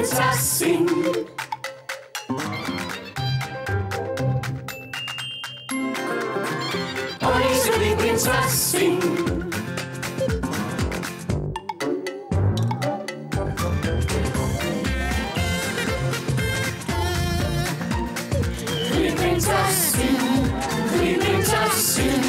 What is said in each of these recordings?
Prinzessin. Unsere Lieblingsprinzessin. Lieblingsprinzessin, Lieblingsprinzessin.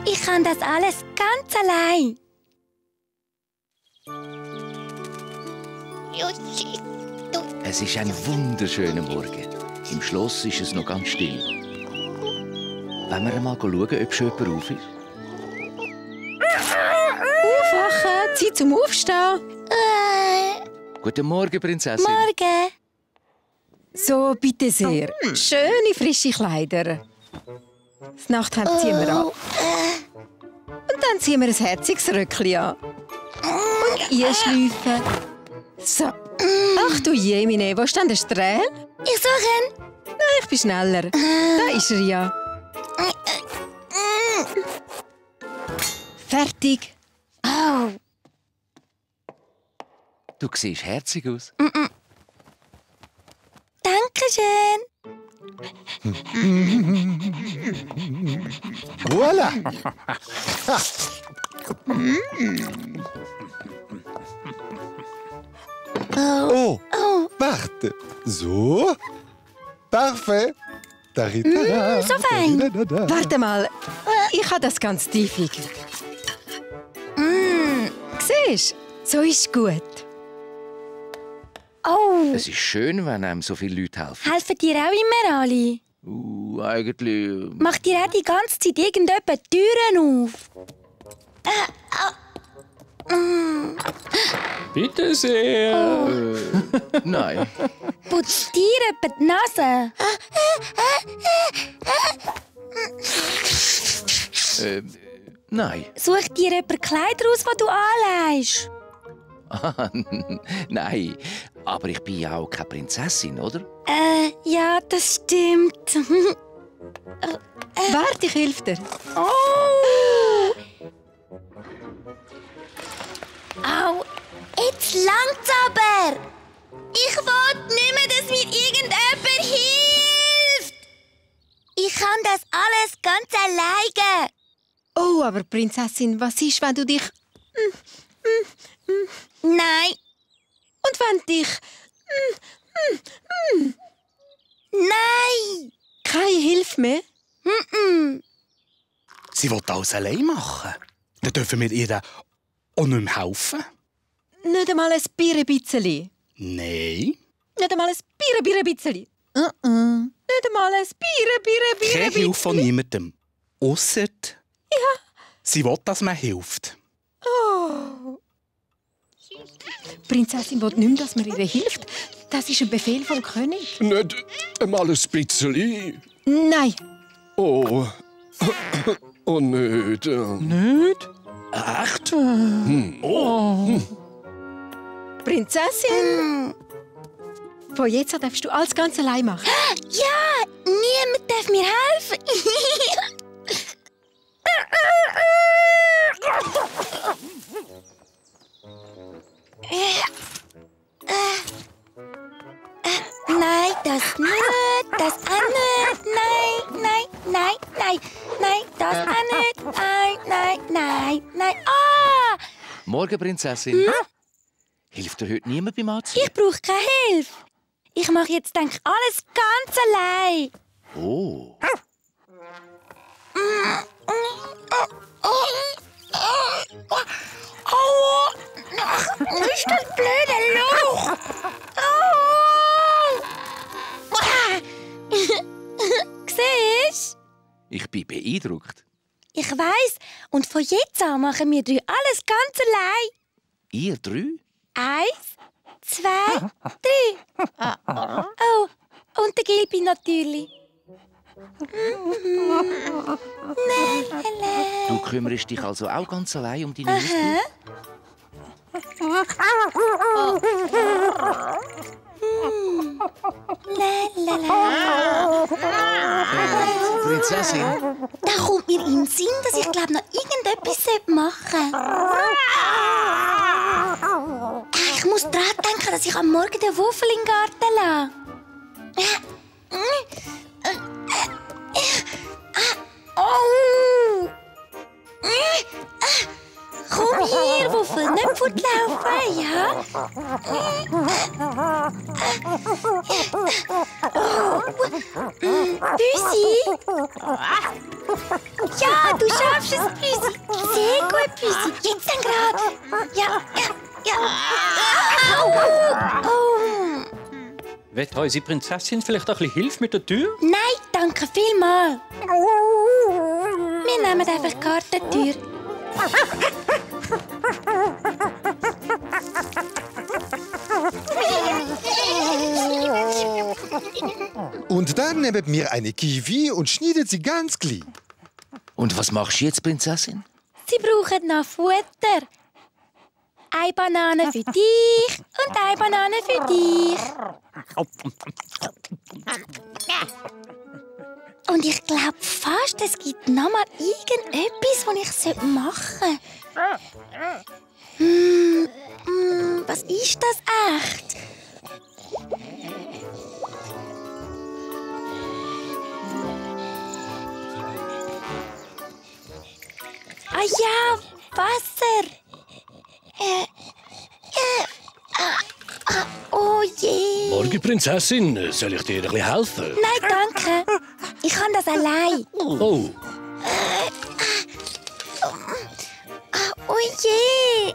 Ich kann das alles ganz allein. Es ist ein wunderschöner Morgen. Im Schloss ist es noch ganz still. Wollen wir mal schauen, ob schon jemand auf ist? Aufwachen, Zeit zum Aufstehen. Guten Morgen, Prinzessin. Morgen. So, bitte sehr. Schöne, frische Kleider. Das Nachthemd ziehen wir an. Und dann ziehen wir ein herziges Röckchen an. Und einschleifen. So. Ach du Jemine, wo ist denn der Strähl? Ich suche ihn. Nein, ich bin schneller. Da ist er ja. Fertig. Oh. Du siehst herzig aus. Dankeschön. Voilà! Oh, warte. So. Parfait. Taritara. So fein. Taridadada. Warte mal. Ich habe das ganz tiefig. Siehst du? So ist gut. Oh. Es ist schön, wenn einem so viele Leute helfen. Helfen dir auch immer alle? Eigentlich... Macht dir auch die ganze Zeit irgendjemand die Türen auf? Bitte sehr. Nein. Putzt dir jemand die Nase? Nein. Sucht dir jemand Kleider aus, die du anlegst? Nein. Aber ich bin ja auch keine Prinzessin, oder? Ja, das stimmt. Warte, ich helfe dir. Oh! Au! Jetzt langt's aber! Ich will nicht mehr, dass mir irgendjemand hilft! Ich kann das alles ganz alleine. Oh, aber Prinzessin, was ist, wenn du dich... Nein, Und wenn dich... nein! Keine Hilfe mehr? Sie will alles allein machen. Dann dürfen wir ihr auch nicht mehr helfen. Nicht einmal ein Birrenbitzeli. Nein. Nicht einmal ein Birrenbitzeli. Nicht einmal ein Keine Birrenbitzeli. Hilfe von niemandem. Ausser... Sie will, dass man hilft. Die Prinzessin will nicht mehr, dass man ihr hilft. Das ist ein Befehl vom König. Nicht einmal ein bisschen. Nein. Oh. Oh, nicht. Nicht? Echt? Prinzessin! Von jetzt an darfst du alles ganz allein machen. Ja, niemand darf mir helfen. Nein, das nicht, das auch nicht. Nein, nein, nein, nein, nein, das auch nicht. Nein, nein, nein, nein. Ah! Morgen, Prinzessin. Hilft dir heute niemand beim Anziehen? Ich brauche keine Hilfe. Ich mache jetzt denk alles ganz allein. Oh. Aua! Was ist das blöde Loch? Siehst du? Ich bin beeindruckt. Ich weiss. Und von jetzt an machen wir drei alles ganz allein. Ihr drei? 1, 2, 3. Oh, und der Gilby natürlich. Du kümmerst dich also auch ganz allein um deine Haustiere? Prinzessin? Da kommt mir in den Sinn, dass ich glaube noch irgendetwas machen sollte. Ich muss daran denken, dass ich am Morgen den Wuffel in den Garten lasse. Oh! Komm hier, Wuffel, nicht fortlaufen, ja? Büsi? Ja, du schaffst es, Büsi. Sehr gut, Büsi. Jetzt dann gerade. Ja. Oh. Will unsere Prinzessin vielleicht ein bisschen Hilfe mit der Tür? Nein, danke vielmals. Wir nehmen einfach die Gartentür. Und dann nehmen wir eine Kiwi und schneiden sie ganz klein. Und was machst du jetzt, Prinzessin? Sie brauchen noch Futter. Eine Banane für dich und eine Banane für dich. Und ich glaube fast, es gibt noch mal irgendetwas, was ich machen sollte. Was ist das echt? Ah ja, Wasser. Oh je. Morgen, Prinzessin. Soll ich dir ein bisschen helfen? Nein, danke. Ich kann das allein. Oh. Oh je.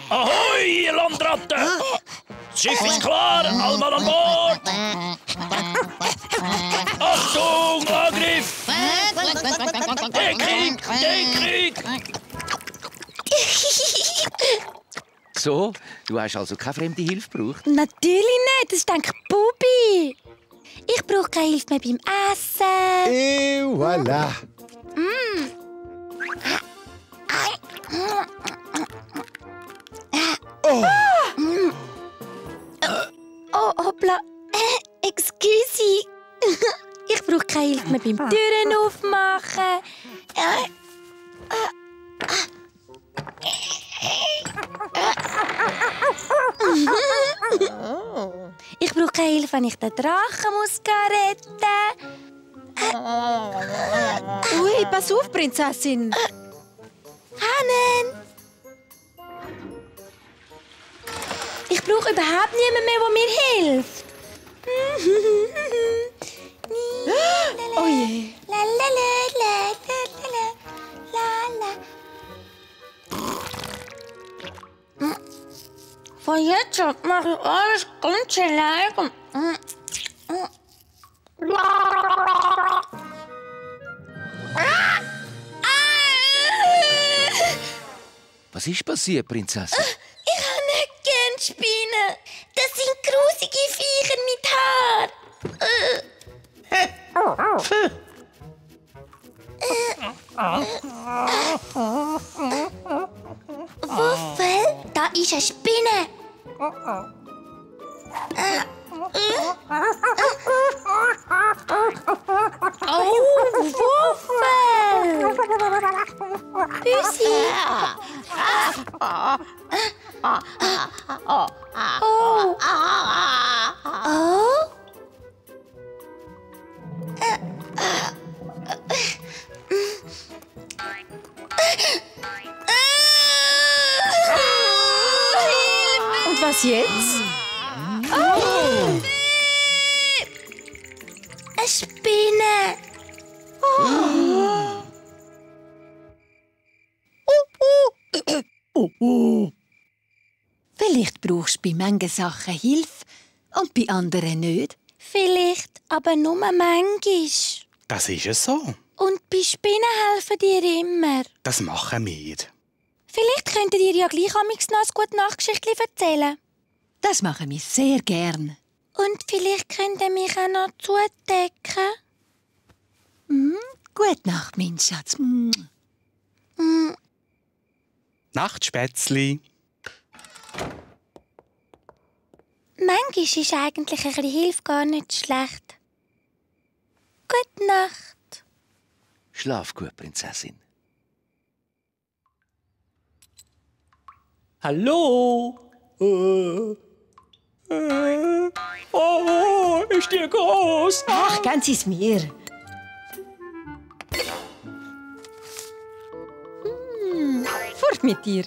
Ahoi, ihr Landratten! Das Schiff ist klar, alle Mann an Bord! Achtung, Angriff! Den Krieg! So, du hast also keine fremde Hilfe gebraucht? Natürlich nicht, das ist denk Bubi. Ich brauche keine Hilfe mehr beim Essen. Et voilà. Oh, hoppla. Excuse. Ich brauche keine Hilfe mehr beim Türen aufmachen. Ich brauche keine Hilfe, wenn ich den Drachen retten muss. Ui, pass auf, Prinzessin. Hannen! Ich brauche überhaupt niemanden mehr, der mir hilft. Oh je. La la la la la la la. Von jetzt an mache ich alles ganz alleine. Was ist passiert, Prinzessin? Ich habe nicht gern Spinnen. Das sind grusige Viecher mit Haar. Wuffel, da ist eine Spinne. Oh, Wuffel! Büsi! Oh. Oh? Und was jetzt? Oh! Eine Spinne! Vielleicht brauchst du bei manchen Sachen Hilfe und bei anderen nicht. Vielleicht, aber nur manchmal. Das ist es so. Und bei Spinnen helfen dir immer. Das machen wir. Vielleicht könntet ihr ja gleich amigs noch ein gute Nachtgeschichtchen erzählen. Das machen wir sehr gern. Und vielleicht könnt ihr mich auch noch zudecken. Gute Nacht, mein Schatz. Nacht, Spätzli. Manchmal ist eigentlich ein bisschen Hilfe gar nicht schlecht. Gute Nacht. Schlaf gut, Prinzessin. Hallo? Oh, ist die groß? Ach, ganz ist mir. Fort mit dir.